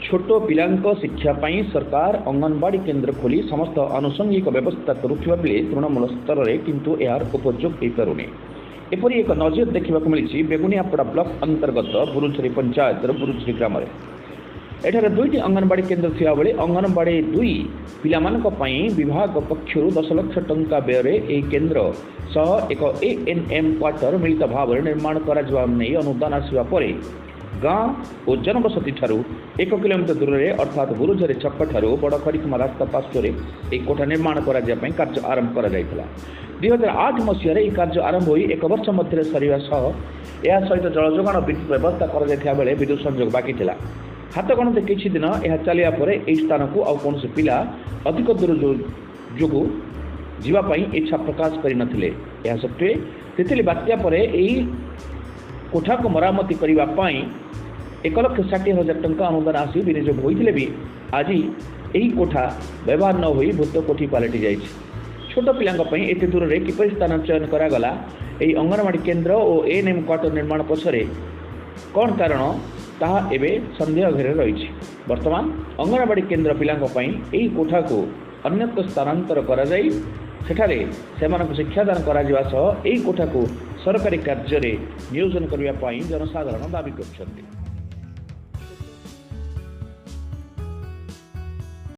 ଛୋଟ ପିଲାଙ୍କ ଶିକ୍ଷା ପାଇଁ ସରକାର ଅଙ୍ଗନବାଡ଼ି କେନ୍ଦ୍ର ଖୋଲି ସମସ୍ତ ଆନୁଷଙ୍ଗିକ ବ୍ୟବସ୍ଥା କରୁଥିବା ବେଳେ ତୃଣମୂଳ ସ୍ତରରେ କିନ୍ତୁ ଏହାର ଉପଯୋଗ ହୋଇପାରୁନି। ଏପରି ଏକ ନଜିର ଦେଖିବାକୁ ମିଳିଛି ବେଗୁନିଆପଡ଼ା ବ୍ଲକ ଅନ୍ତର୍ଗତ ବୁରୁଝରି ପଞ୍ଚାୟତର ବୁରୁଝରି ଗ୍ରାମରେ। ଏଠାରେ ଦୁଇଟି ଅଙ୍ଗନବାଡ଼ି କେନ୍ଦ୍ର ଥିବାବେଳେ ଅଙ୍ଗନବାଡ଼ି 2 ପିଲାମାନଙ୍କ ପାଇଁ ବିଭାଗ ପକ୍ଷରୁ 10 ଲକ୍ଷ ଟଙ୍କା ବ୍ୟୟରେ ଏହି କେନ୍ଦ୍ର ସହ ଏକ ଏଏନ୍ଏମ୍ କ୍ୱାର୍ଟର ମିଳିତ ଭାବରେ ନିର୍ମାଣ କରାଯିବା ନେଇ ଅନୁଦାନ ଆସିବା ପରେ ଗାଁ ଓ ଜନବସତିଠାରୁ 1 କିଲୋମିଟର ଦୂରରେ, ଅର୍ଥାତ୍ ବୁରୁଝରି ଛକଠାରୁ ବଡ଼ ଖରିକୁମା ରାସ୍ତା ପାର୍ଶ୍ୱରେ ଏହି କୋଠା ନିର୍ମାଣ କରାଯିବା ପାଇଁ କାର୍ଯ୍ୟ ଆରମ୍ଭ କରାଯାଇଥିଲା। 2008 ମସିହାରେ ଏହି କାର୍ଯ୍ୟ ଆରମ୍ଭ ହୋଇ ଏକ ବର୍ଷ ମଧ୍ୟରେ ସରିବା ସହ ଏହା ସହିତ ଜଳଯୋଗାଣ, ବିଦ୍ୟୁତ୍ ବ୍ୟବସ୍ଥା କରାଯାଇଥିବା ବେଳେ ବିଦ୍ୟୁତ୍ ସଂଯୋଗ ବାକି ଥିଲା। ହାତ ଗଣତି କିଛି ଦିନ ଏହା ଚାଲିବା ପରେ ଏହି ସ୍ଥାନକୁ ଆଉ କୌଣସି ପିଲା ଅଧିକ ଦୂର ଯୋଗୁଁ ଯିବା ପାଇଁ ଇଚ୍ଛା ପ୍ରକାଶ କରିନଥିଲେ। ଏହା ସତ୍ତ୍ୱେ ତିତିଲି ବାତ୍ୟା ପରେ ଏହି କୋଠାକୁ ମରାମତି କରିବା ପାଇଁ 1,60,000 ଟଙ୍କା ଅନୁଦାନ ଆସି ବିନିଯୋଗ ହୋଇଥିଲେ ବି ଆଜି ଏହି କୋଠା ବ୍ୟବହାର ନ ହୋଇ ଭୂତ କୋଠି ପାଲଟି ଯାଇଛି। ଛୋଟ ପିଲାଙ୍କ ପାଇଁ ଏତେ ଦୂରରେ କିପରି ସ୍ଥାନ ଚୟନ କରାଗଲା? ଏହି ଅଙ୍ଗନବାଡ଼ି କେନ୍ଦ୍ର ଓ ଏଏନ୍ଏମ୍ କ୍ୱାର୍ଟର ନିର୍ମାଣ ପଛରେ କ'ଣ କାରଣ, ତାହା ଏବେ ସନ୍ଦେହ ଘେରରେ ରହିଛି। ବର୍ତ୍ତମାନ ଅଙ୍ଗନବାଡ଼ି କେନ୍ଦ୍ର ପିଲାଙ୍କ ପାଇଁ ଏହି କୋଠାକୁ ଅନ୍ୟତ୍ର ସ୍ଥାନାନ୍ତର କରାଯାଇ ସେଠାରେ ସେମାନଙ୍କୁ ଶିକ୍ଷାଦାନ କରାଯିବା ସହ ଏହି କୋଠାକୁ ସରକାରୀ କାର୍ଯ୍ୟରେ ନିୟୋଜନ କରିବା ପାଇଁ ଜନସାଧାରଣ ଦାବି କରିଛନ୍ତି।